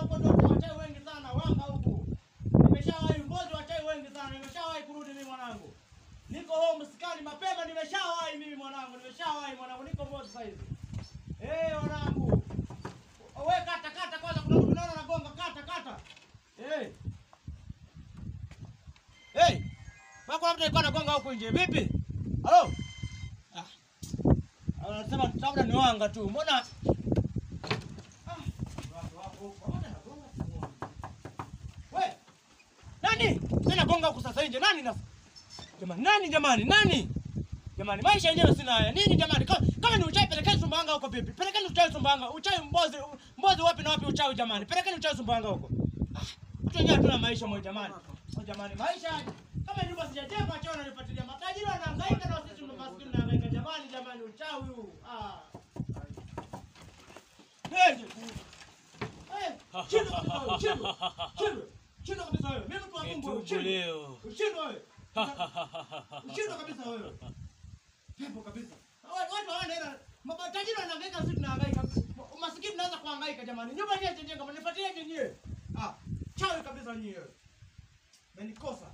huko ndio wachawi wengi sana, wanga huku. Nimeshawahi Mbozi, wachawi wengi sana. Nimeshawahi kurudi mimi mwanangu. Niko home sikani mapema, nimeshawahi mimi mwanangu, nimeshawahi mwanangu, niko Mbozi sasa hivi. Eh, wanangu. Wewe kata kata kwanza, kuna mtu naona anagonga, kata kata. Eh. Hey! Bako labda alikuwa anagonga huko nje. Vipi? Halo? Ah. Anasema labda ni wanga tu. Mbona? Ah, watu wako huko. Mbona anagonga simuoni? We! Nani? Nani anagonga huko sasa nje? Nani na? Jamani, nani jamani? Nani? Jamani, maisha yenyewe sina haya. Nini jamani? Kama ni uchawi pelekeni Sumbawanga huko vipi? Pelekeni uchawi Sumbawanga. Uchawi Mbozi, Mbozi wapi na wapi uchawi jamani? Pelekeni uchawi Sumbawanga huko. Ah, watu wenyewe hatuna maisha mwe jamani. Oh jamani, maisha kama nyumba sijajenga acha wananifuatilia. Matajiri wanahangaika na sisi maskini tunahangaika jamani, jamani uchawi huu. Ah. Hey, hey, chini kabisa wewe, chini. Chini. Chini kabisa wewe. Mimi mtu wa Mungu wewe, chini. Leo. Ushindwe wewe. Ushindwe kabisa wewe. Pepo kabisa. Watu hawana hela. Matajiri wanahangaika, sisi tunahangaika. Masikini tunaanza kuhangaika jamani. Nyumba yenyewe jenga, mnifuatilie nyinyi. Ah, chawi kabisa nyinyi. Menikosa.